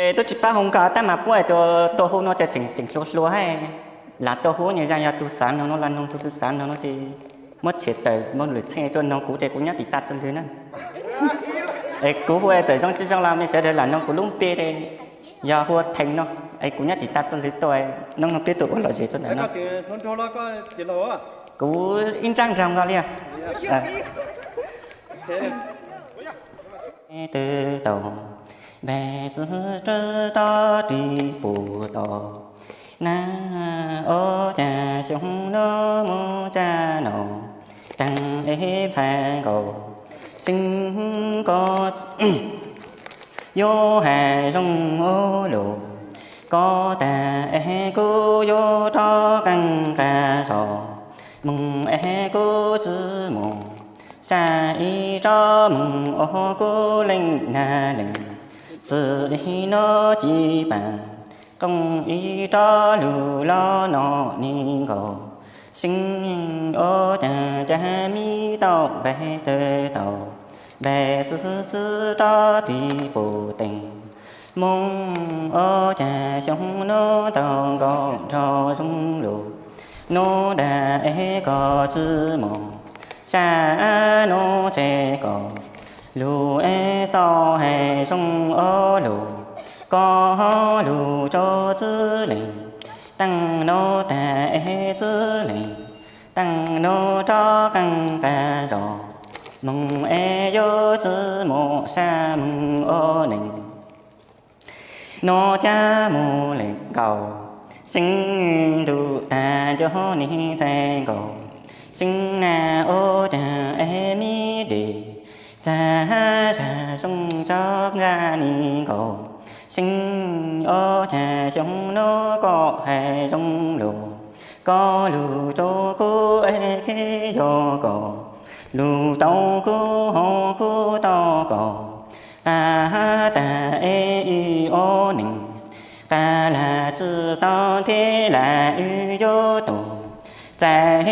Es twb tsis pab hu nkag tab mas puab tua hu no ces tseem tseem hluas hluas hab. Lam tua hu nyuag zaj yog tug xav noog no los noog, tug tsis xav noog no ces muab tshem tawm muab lwm txheej tuaj noog kuv ces kuv nyob tim tag txwj lwg na. Es kuv hu txawm zoo tsis zoo los mej sawv daws lam noog kuv lub npe ces yog hu Theem no, es kuv nyob tim tag txwj lwg tuaj, noog noog peb tug ua lom zem rau ntawm no. Kuv ib nrab nraug nkaus li. Twb tau npe txwv rov ris puag tod na, ua cas xyoo no mus tsa no, teeg ib ntxhais nkaus, xeeb koj yuav hais zoo ua luaj, koj tag es kuv yuav rov qeej nqa zog, moog es kuv tsi mus, xya ib rov moog ua kuv leej nag leej, txwv ib nub ci paam, qoom ib rov lug los no ni nkaus, xeeb ua cas cas mib tau npe twb tau, npe txwv txwv rov ris puag teeb, moog ua cas xyoo no tau nkaus nrho zoo lug, nub dag es koj tsi mus, xya nub tseg koj, lug es xav hais zoo ua luaj, koj lug rua txwv leej, teej nub tag es txwv leej, teej nub rov qeej nqa zog, moog es yuav tsi mus xya moog ua neeg. Nub cab mus leej nkaus, xeeb ntuj tag nco ni ntxhais nkaus, xeeb nag ua cas es mib deg, txag zag zoo tso nqa ni nkaus, xeeb ua cas xyoo no koj hais zoo lug, koj lug rua kuv es kuv yuav koj, lug tau kuv hab kuv tau koj, qab tag es wb ua neeg, qab lam tsi tau thiab lam wb yuav tuag, txais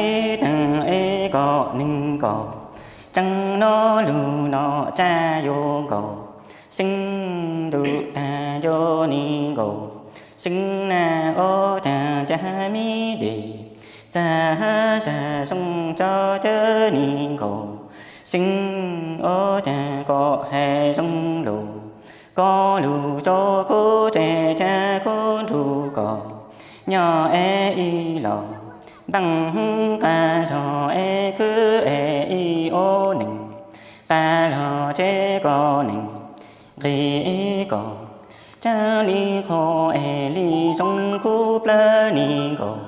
teeg es koj neeg nkaus, tseeb nub lug no tsa yuav nkaus, xeeb ntuj tag nco ni nkaus, xeeb nag ua cas cas mib deg, txag zag zoo tso cawv ni nkaus, xeeb ua cas koj hais zoo lug, koj lug rua kuv tseg cas kuv nrug koj, nyob es wb los, npeej qab zog es kuv es wb ua neeg, qab zog tseg koj neeg, nqis koj, tsa li qhua es li zoo kuv plawv ni nkaus,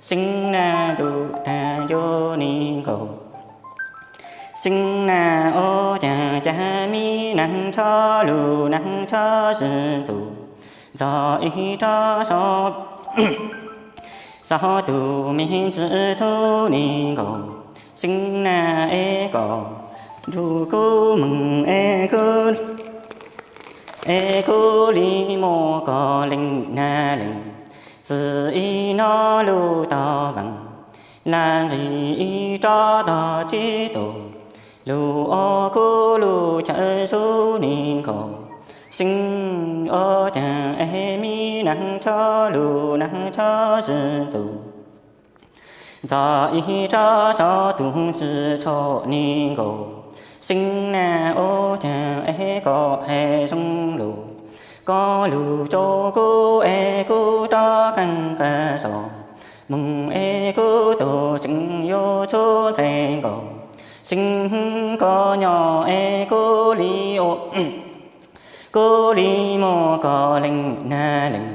xeeb nag ntuj tag nco ni nkaus, xeeb nag ua cas cas mib nag tsho lug nag tsho zwm ntxuj, ntxog ib rov so, so tug me ntsis tub ni nkaus, xeeb nag es koj nrug kuv moog es kuv, es kuv li muab koj leej nag leej, txwv ib nub lug tau vaam, lam nqis ib rov tog tsib tug, lug ua kuv lub chaw zug ni nkaus, xeeb ua cas es mib nag tsho lug nag tsho zwm ntxuj, ntxog ib rov so tug ntsis tsho ni nkaus, xeeb nag ua cas es koj hais zoo lug, koj lug rua kuv es kuv rov qeej nqa zog, moog es kuv tug xeeb yuav txhub ntxhais nkaus, xeeb koj nyob es kuv li ua, kuv li muab koj leej nag leej,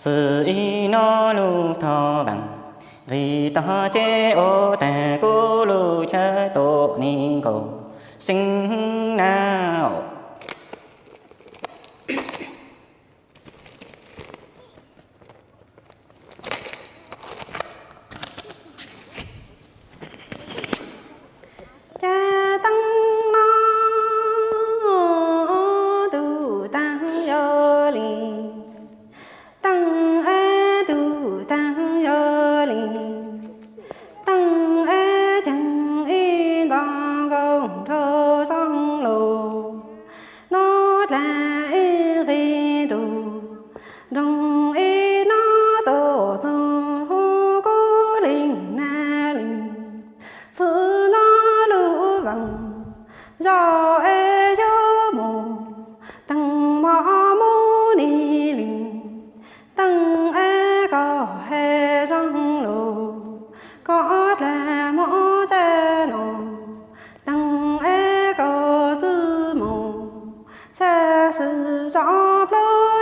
txwv ib nub lug tau vaam, nqis tog tseb ua tag kuv lub chaw tuab ni nkaus, xeeb nag. Cas teeb no tug taag yog li, teeb es tug taag yog li, teeb es ceeg ib nto nkaus nrho zoo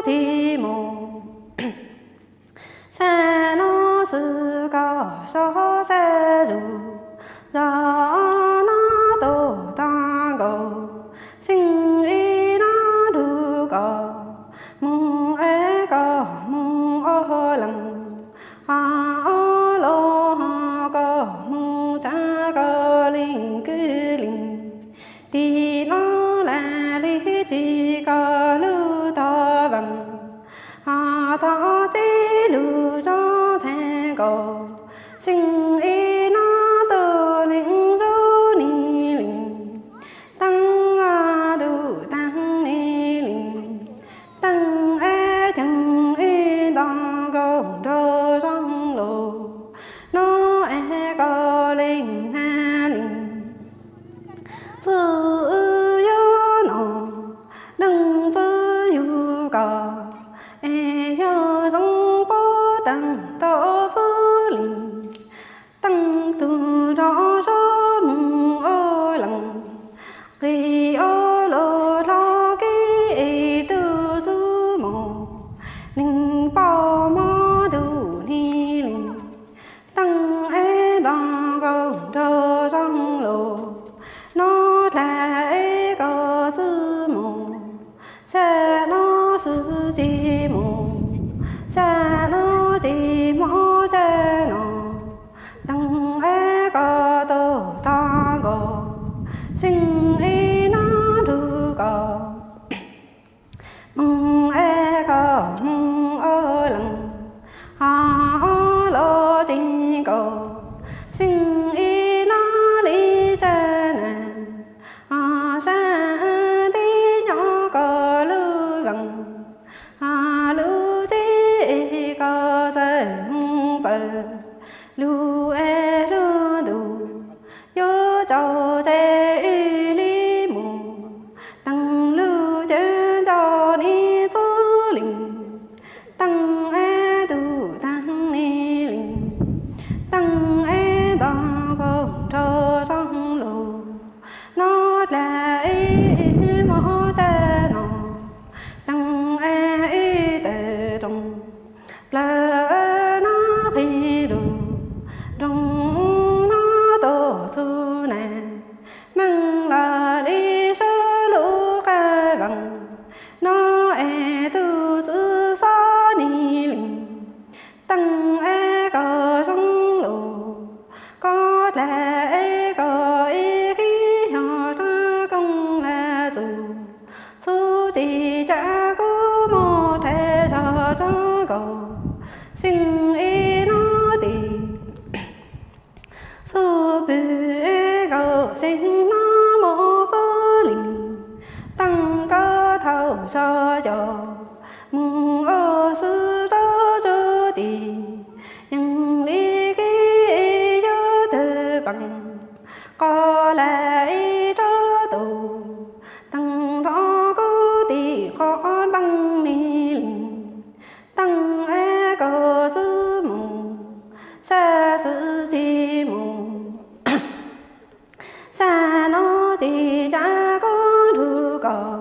tsis mus. Sab no xwb koj sab sab zus, zos no tuaj tag nkaus, xyeej ib no nrug koj mus es koj mus ob leeg, ho ob los ho koj mus tsa koj leej kwv leej tij no, lam li tsis koj lub tog veej, ho thov txij lug tso txhais nkaus, xyeej ib no tuaj leej zub ni leej, teeb ntuj teeb ni leej, teeb es ceev ib nto nkaus nraug zoo lus, no es koj leej hab leej txwj yuav no, neeg txwj yug koj, es yog zoo puab teeg tau txwj leej, teeb tug nrog sab mus ob leeg, qis ob los hlo kev es tug txwj mus, neeg poj hmov ntuj ni leej, teeb es nto nkaus nraug zoo lus, no dlaag es koj txwj mus, sab no xwb tsis mus, sab no tsis mob sab no, teeb es koj tuaj tag nkaus, xyeej ib no nrug koj mus es koj mus ob leeg, ho ob los tsis nkaus, xyeej ib no li sab na, ho sab tib nyob koj lub veej, ho lub txib es koj txawj mus txawj lug es lub ntuj yuav tsaus tseg wb li mus, teeb lub cev nco ni txwj leej, teeb es tug teeb ni leej, teeb es nto nkaus nraug zoo lus, no dlaag es mob sab no, teeb es ib tawm rooj, plawg no qhib lug, nroog no tuaj txug na, meej lawm li sab lub qab veej, no es tug txwj xob ni leej, teeb es koj zoo lus, koj dlaag es koj ib qib yog rab kooj lag txug, txuj ci cav kub muaj rhais zog rov nkaus, xyeej ib no tim xub pwg es koj xyeej no mob txwj leej, teeb koj thaum sawv cov mus ob xwb rov tsuj tim, yeej li kev yuav tawg peem, qhov lag ib rov tus, teeb nrog kub tim qhov npeej ni leej, teeb es koj txwj mus, sab xwb tsis mus, sab no tsis cav koj nrug koj,